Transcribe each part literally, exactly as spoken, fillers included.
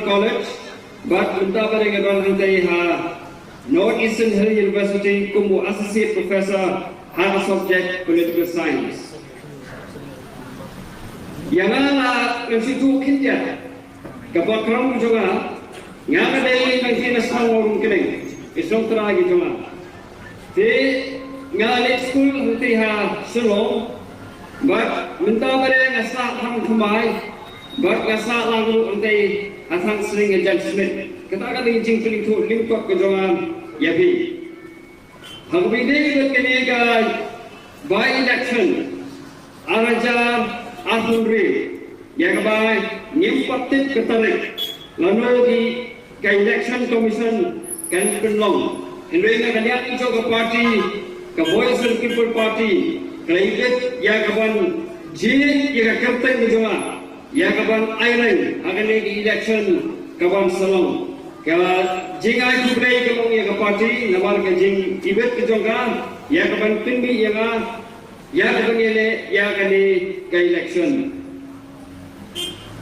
College, bad mynta pat nga don hangtei ha North Eastern Hill University kum u Associate Professor ha ka subject Political Science. Ïa nga la ngan shu tuh khyndiat ka background jong nga, nga ka dei nangkynnoh shnong Mawryngkneng, i shnong Trai ki jong nga. Te nga leit skul hangtei ha Shillong, bad mynta pat nga sah ha Thymmai, bad nga sah lang ruh hangtei ha Thangsring ha Jan Smith. Kata ka dei jingpynthoh lyngkot ka jong nga ïa phi. Ha kaba ïadei bad kane ka by-election ar hajar arphew hynriew, ïa kaba ngim pat tip ka tarik lano ki ka Election Commission kan pynlong. Hynrei nga kane ka jong ka party, ka Voice of the People Party, ka la ibit ïa kaban jied ïa ka kyrteng ka jong nga ïa kaban aileng ha kane ka election kaban sa long. Ka jingai khublei ka long ïa ka party namar ka jingibit ka jong ka ïa kaban pynmih ïa nga ïa kaban ïaleh ïa kane ka election.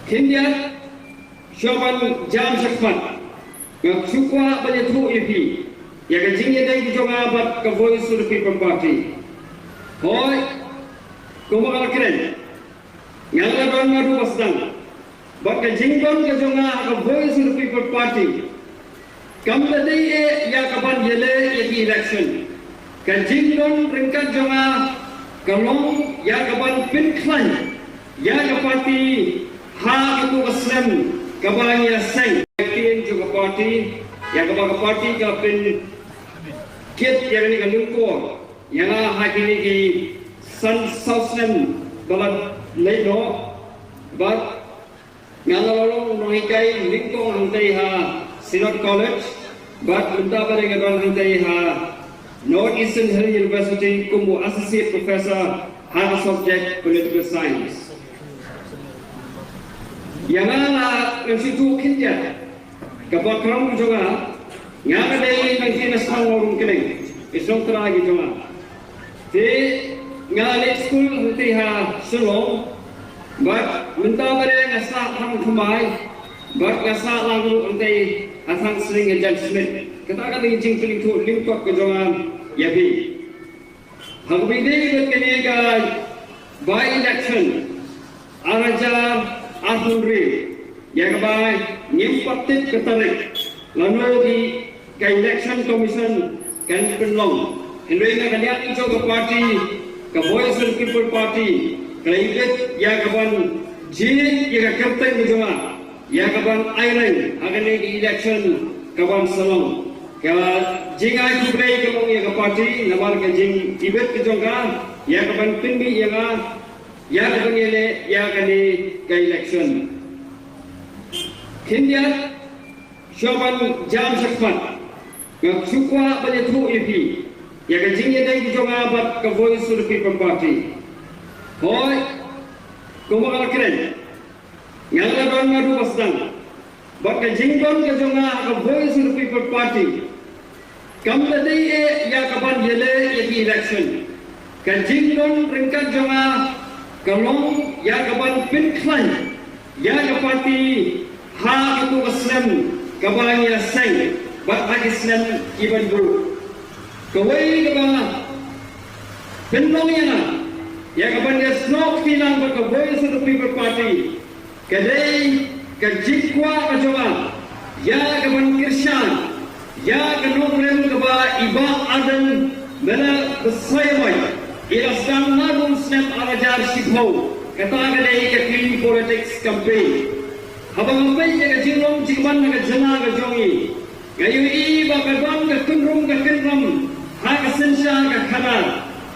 Khyndiat, shuwa ban jam shakhmat, nga shu kwah ban ïathuh ïa phi ïa ka jingïadei ka jong nga bad ka Voice of the People Party. Hooid, kumba nga la kren, nga la don naduh ba sdang. Bad ka jingdon ka jong nga ha ka Voice of the People Party kam da dei eh ïa kaban ïaleh ïa ki election. Ka jingdon ryngkat jong nga ka long ïa kaban pynkhlaiñ ïa ka party ha katu ka snem kaba ngi ïa seng. Ka ktien jong ka party, ïa kaba ka party ka pynkit ïa kane ka lyngkor ïa nga ha kine ki san saw snem ba la leit noh. Bad nga la long u nonghikai nyngkong hangtei ha Synod College, bad mynta pat nga don hangtei ha North Eastern Hill University kum u Associate Professor ha ka subject Political Science. Ïa nga la ngan shu tuh khyndiat ka background jong nga, nga ka dei nangkynnoh shnong Mawryngkneng, i shnong Trai ki jong nga. Te nga leit skul hangtei ha Shillong, bad mynta pat nga sah ha Thymmai, bad nga sah lang ruh hangtei ha Thangsring ha Jan Smith. Kata ka dei jingpynthoh lyngkot ka jong nga ïa phi. Ha kaba ïadei bad kane ka by-election ar hajar arphew hynriew, ïa kaba ngim pat tip ka tarik lano ki ka Election Commission kan pynlong. Hynrei nga kane ka jong ka party, ka Voice of the People Party, ka la ibit ïa kaban jied ïa ka kyrteng ka jong nga ïa kaban aileng ha kane ka election kaban sa long. Ka jingai khublei ka long ïa ka party namar ka jingibit ka jong ka ïa kaban pynmih ïa nga ïa kaban ïaleh ïa kane ka election. Khyndiat, shuwa ban jam shakhmat, nga shu kwah ban ïathuh ïa phi ïa ka jingïadei ka jong nga bad ka Voice of the People Party. Hooid, kumba nga la kren, nga la don naduh ba sdang. Bad ka jingdon ka jong nga ha ka Voice of the People Party kam da dei eh ïa kaban ïaleh ïa ki election. Ka jingdon ryngkat jong nga ka long ïa kaban pynkhlaiñ ïa ka party ha katu ka snem kaba ngi ïa seng bad ha ki snem kiban buh. Kawei kaba pynlong ïa nga ïa kaban ïasnoh kti lang bad ka Voice of the People Party ka dei ka jingkwah ka jong nga ïa kaban kyrshan ïa ka nongrim kaba i Bah Ardent Miller Basaiawmoit i la sdang naduh u snem ar hajar shiphew. Kata ka dei ka Clean Politics Campaign. Haba nga peit ïa ka jinglong jingman ha ka jylla ka jong ngi, nga ïohi ba ka don ka kynrum ka kynram ha ka synshar ka khadar.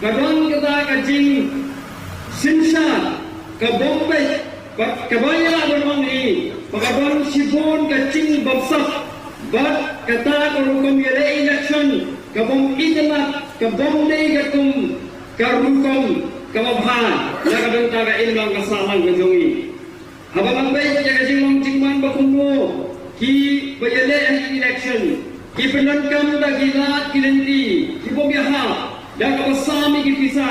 Ka don kata ka jingsynshar ka bym beit, bad kaba ïa lah ban ong hi ba ka don shibun ka jingbamsap bad kata ka rukom ïaleh election ka bym itynnad, ka bym dei katkum ka rukom kaba bha na ka bynta ka imlang ka sahlang ka jong ngi. Haba nga peit ïa ka jinglong jingman ba kumno kiba ïaleh ha ki election ki pyndonkam da ki lad ki lynti ki bym ïahap, da kaba sam ïa ki pisa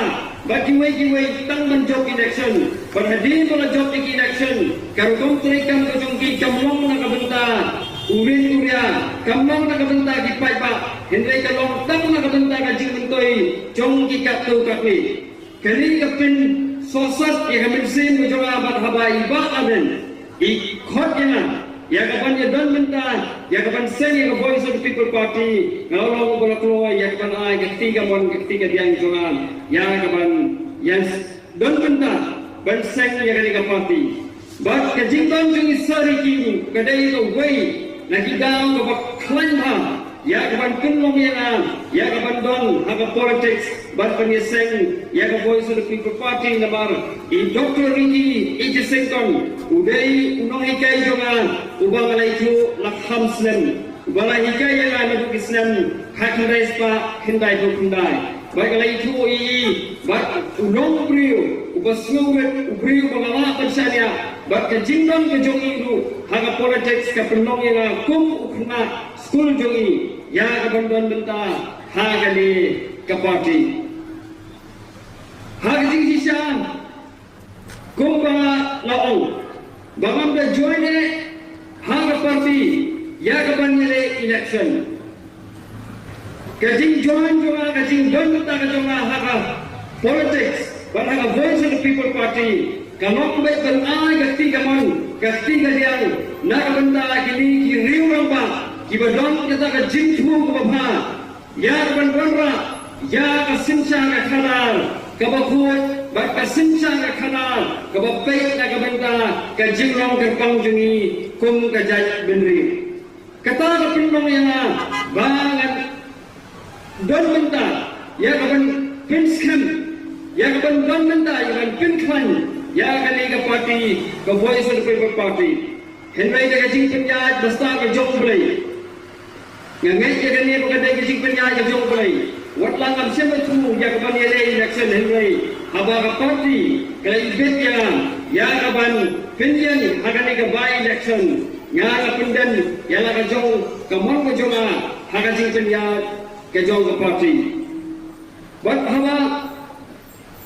bad kiwei kiwei tang ban jop election. Bad hadien ba la jop ïa ki election ka rukom treikam ka jong ki kam long na ka bynta kam long na ka bynta ki paidbah, hynrei ka long tang na ka bynta ka jingmyntoi jong ki katto katne. Kane ka pynsohsat ïa ka mynsiem ka jong nga bad haba i Bah Ardent i khot ïa nga ïa ka ban ïa don bynta ïa ka ban seng ïa ka Voice of the People Party, nga long uba la kloi ïa ka ban ai ka kti kamon ka kti kadiang jong nga ïa ka ban ïa don bynta ban seng ïa kane ka party. Bad ka jingdon jong i Sir Ricky ruh ka dei kawei na ki daw kaba khlaiñ bha ïa ka ban pynlong ïa nga ïa ka ban don ha ka politics bad ban ïaseng ïa ka Voice of the People Party namar i Doctor Ricky Ejingson u dei u nonghikai jong nga uba nga la ithuh la kham snem. Uba la hikai ïa nga naduh ki snem khatkhyndai spah khyndaiphew khyndai. Bad ka la ithuh ïa i bad u long u briew uba sngewrit, u briew uba nga lah ban shaniah. Bad ka jingdon ka jong i ruh ha ka politics ka pynlong ïa nga kum u khynnah skul jong i ïa ka ban don bynta ha kane ka party. Ha ka jingshisha, kumba la ong, ba ngam da join eh ha ka party ïa ka ban ïaleh election. Ka jingjoin jong nga, ka jingdon bynta ka jong nga ha ka politics bad ha ka Voice of the People Party ka long beit ban ai ka kti kamon ka kti kadiang na ka bynta kine ki riew rangbah kiba don kata ka jingthmu kaba bha ïa ka ban wanrah ïa ka synshar ka khadar kaba khuid bad ka synshar ka khadar kaba peit na ka bynta ka jinglong kyrpang jong ngi kum ka jaitbynriew. Kata ka pynlong ïa nga ba ngan don bynta ïa ka ban pynskhem, ïa ka ban don bynta ïa ka ban pynkhlaiñ ïa kane ka party, ka Voice of the People Party. Hynrei da ka jingpynïaid bastad ka jong U Blei, nga ngeit ïa kane ba ka dei ka jingpynïaid ka jong U Blei. Wat la ngam shym la thmu ïa ka ban ïaleh election, hynrei haba ka party ka la ibit ïa nga ïa ka ban pynïeng ha kane ka by election, nga la pyndem ïa la ka jong ka mon ka jong nga ha ka jingpynïaid ka jong ka party. Bad haba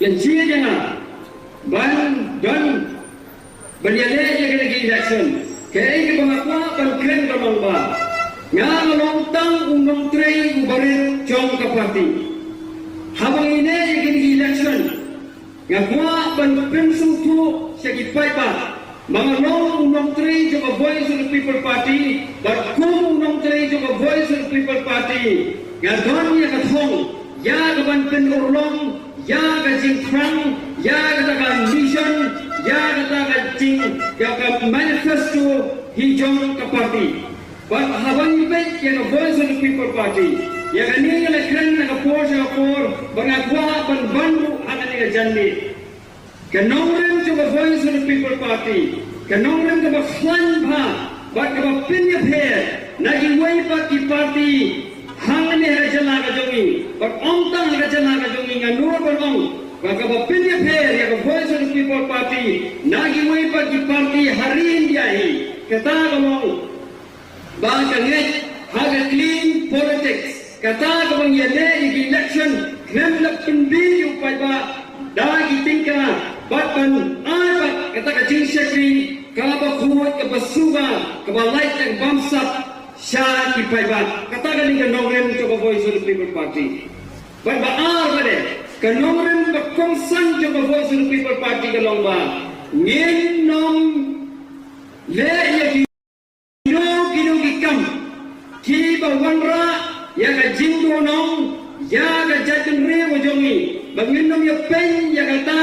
la jied ïa nga ban don ban ïaleh ïa kane ka election, kaei kaba nga kwah ban kren ka long ba nga, nga long tang u nongtrei uba rit jong ka party. Haba ngi leh ïa kane ka election, nga kwah ban pynsngewthuh sha ki paidbah ba nga long u nongtrei jong ka Voice of the People Party, bad kum u nongtrei jong ka Voice of the People Party nga don ïa ka thong ïa ka ban pynurlong ïa ka jingthrang, ïa kata ka mission, ïa kata ka jing, ïa ka manifesto hi jong ka party. Bad haba ngi peit ïa ka Voice of the People Party, ïa kane nga la kren na ka por sha ka por ba nga kwah ban ban ruh ha kane ka janmiet. Ka nongrim jong ka Voice of the People Party, ka nongrim kaba khlaiñ bha bad kaba pynïapher na kiwei pat ki party hangne ha ka jylla ka jong ngi, bad ym tang ha ka jylla ka jong ngi, nga nud ban ong ba kaba pynïapher ïa ka Voice of the People Party na kiwei pat ki party ha ri India hi, kata ka long ba ka ngeit ha ka clean politics. Kata kaba ngi ïaleh ïa ki election khlem da pynbiej ïa u paidbah da ki tyngka bad ban ai pat kata ka jingshakri kaba khuid, kaba suba, kaba lait, kaba bamsap sha ki paidbah. Kata ka dei ka nongrim jong ka Voice of the People Party. Bad ba ar ba dei ka nongrim ba kongsan jong ka Voice of the People Party ka long ba ngin ym leh ïa ki kino kino ki kam kiba wanrah ïa ka jingduhnong ïa ka jaitbynriew ka jong ngi, ba ngin ym ïapeiñ ïa kata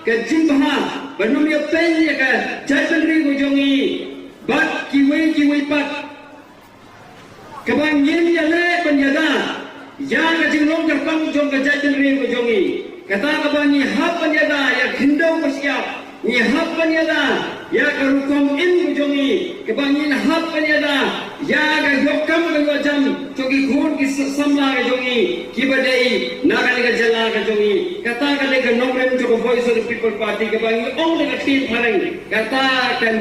ka jingbha, ba ngin ym ïapeiñ ïa ka jaitbynriew ka jong ngi bad kiwei kiwei pat. Kaba ngin ïaleh ban ïada ïa ka jinglong kyrpang jong ka jaitbynriew ka jong ngi. Kata kaba ngi hap ban ïada ïa ka khyndew ka shyiap, ngi hap ban ïada ïa ka rukom im ka jong ngi, kaba ngin hap ban ïada ïa ka ïoh kam ka ïoh jam jong ki khun ki sa-, samla ka jong ngi kiba dei na kane ka jylla ka jong ngi. Kata ka dei ka nongrim jong ka Voice of the People Party kaba ngi ong da ka ktien phareng, kata kan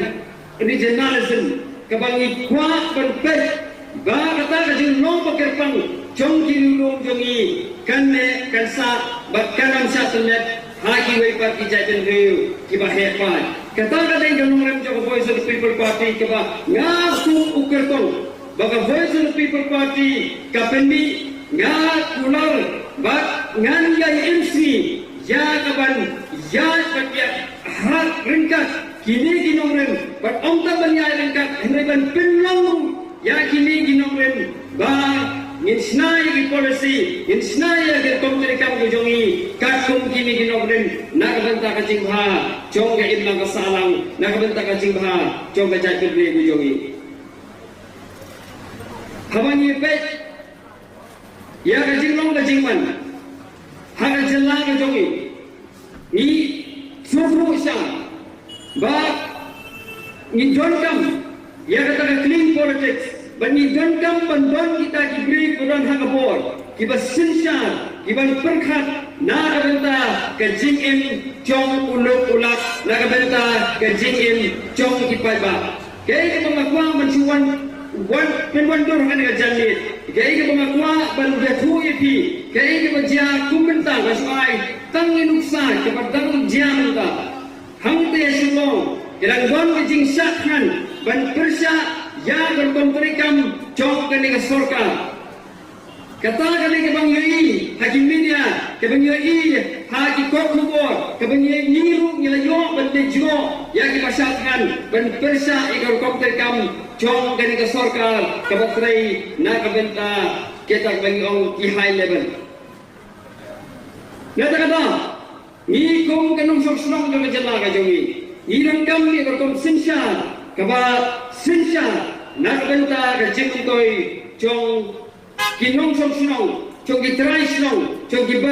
regionalism, kaba ngi kwah ban peit ba kata ka jinglong ba kyrpang jong ki riewlum jong ngi kan neh kan sah bad kan ym shah tynnat ha kiwei pat ki jaitbynriew kiba heh paid. Kata ka dei ka nongrim jong ka Voice of the People Party kaba nga kum u kyrtong ba ka Voice of the People Party ka pynmih, nga kular bad ngan ïai imsngi ïa kaban ïaid bad ïa hap ryngkat kine ki nongrim bad ym tang ban ïaid ryngkat hynrei ban pynlong ïa kine ki nongrim ba ngin shna ïa ki policy, ngin shna ïa ki rukom treikam ka jong ngi katkum kine ki nongrim na ka bynta ka jingbha jong ka imlang ka sahlang, na ka bynta ka jingbha jong ka jaitbynriew ka jong ngi. Haba ngi peit ïa ka jinglong ka jingman ha ka jylla ka jong ngi, ngi sngewthuh sha ba ngi donkam ïa kata ka clean politics, ba ngi donkam ban don kita ki briew ba don ha ka bor kiba synshar, kiban pyrkhat na ka bynta ka jingim jong u lok u lak, na ka bynta ka jingim jong ki paidbah. Kaei kaba nga kwah ban shu wan, wan, pynwan dur ha kane ka janmiet. Kaei kaba nga kwah ban ïathuh ïa phi, kaei kaba jia kum mynta nga shu ai tang ïa nuksa kaba dang jia mynta. Hangta shu long, ka dang don ka jingshah thngan ban pyrshah ïa ka rukom treikam jong kane ka sorkar. Kata kane kaba ngi ïohi ha ki media, kaba ngi ïohi ha ki kot khubor, kaba ngi ïohi ruh ngi la ïoh ban leit jngoh ïa kiba shah thngan ban pyrshah ïa ka rukom treikam jong kane ka sorkar kaba trei na ka bynta kita kaba ngi ong ki high level. Na kata kata, ngi kum ka nongshong shnong jong ka jylla ka jong ngi, ngi donkam ïa ka rukom synshar kaba synshar na ka bynta ka jingmyntoi jong ki nongshong shnong, jong ki trai shnong, jong ki bar